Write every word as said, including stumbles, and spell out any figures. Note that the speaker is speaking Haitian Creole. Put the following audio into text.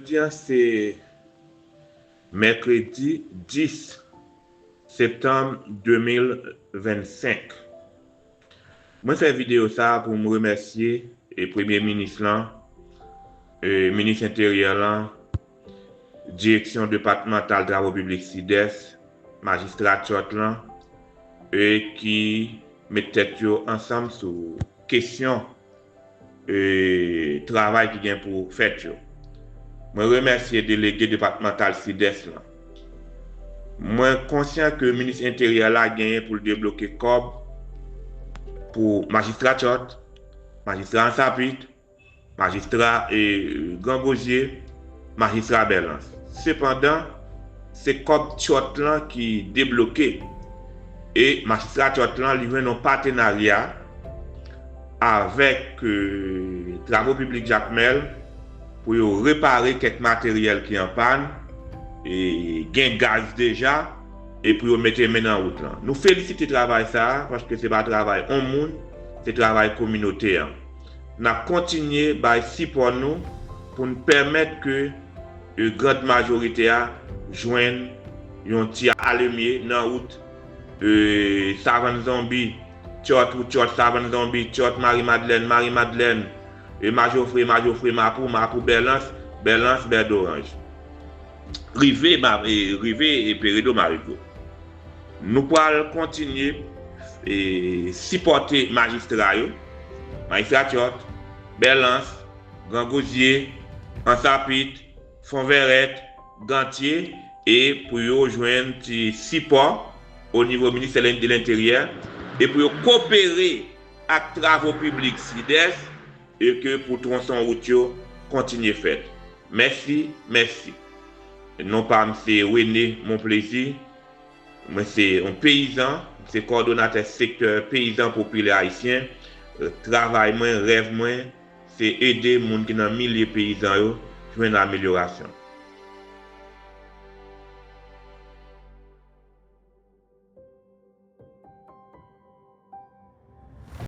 Jodi a se mèkredi dis septanm de mil vennsenk. Mwen fè videyo sa a pou m remèsye e premye minis lan, e minis enteryè lan, direksyon depatmantal travo piblik Sidès, majistra Church lan, e ki met tèt yo ansanm sou kesyon e travay ki gen pou fèt yo. Mwen remèsye delege depatmantal Sidès lan. Mwen konsyan ke minis enteryè la genyen pou l debloke kòb pou majistra Church, majistra Ansapit, majistra e Gran Gozye, majistra Bèlans. Sepandan, se kòb Church lan ki debloke. E majistra Church lan, li jwenn yon patenarya avèk e, Travo Piblik Jakmèl pou yo repare kèk materyèl ki an pàn, e gen gaz deja, e pou yo mete men nan wout lan. Nou felisite travay sa a, paske se pa travay yon moun, se travay kominote an. N ap kontinye bay sipò nou pou n pèmèt ke e, grand majorite a jwenn yon ti alemye nan wout e, Savann Zonbi, Church, wout Church, Savann Zonbi, Church, Mari Madlèn, Mari Madlèn, e Majofre, Majofre, Mapou, Mapou, Bèlans, Bèlans, Bèdoranj. Rive, ma- e, rive e Peredo Marigo. Nou pral kontinye e, sipòte majistra yo, majistra Church, Bèlans, Gran Gozye, Ansapit, Fonvèrèt, Gantye, e pou yo jwenn ti sipò o nivo ministè de lenteryè, e pou yo kopere ak travo piblik Sidès, e ke pou twonson wout yo kontinye fèt. Mèsi, mèsi. Non pa m se René Monplaisir. Mwen se yon peyizan, m se kòdonatè sektè peyizan popilè ayisyen. E, travay mwen, rèv mwen, se ede moun ki nan milye peyizan yo jwenn amelyorasyon.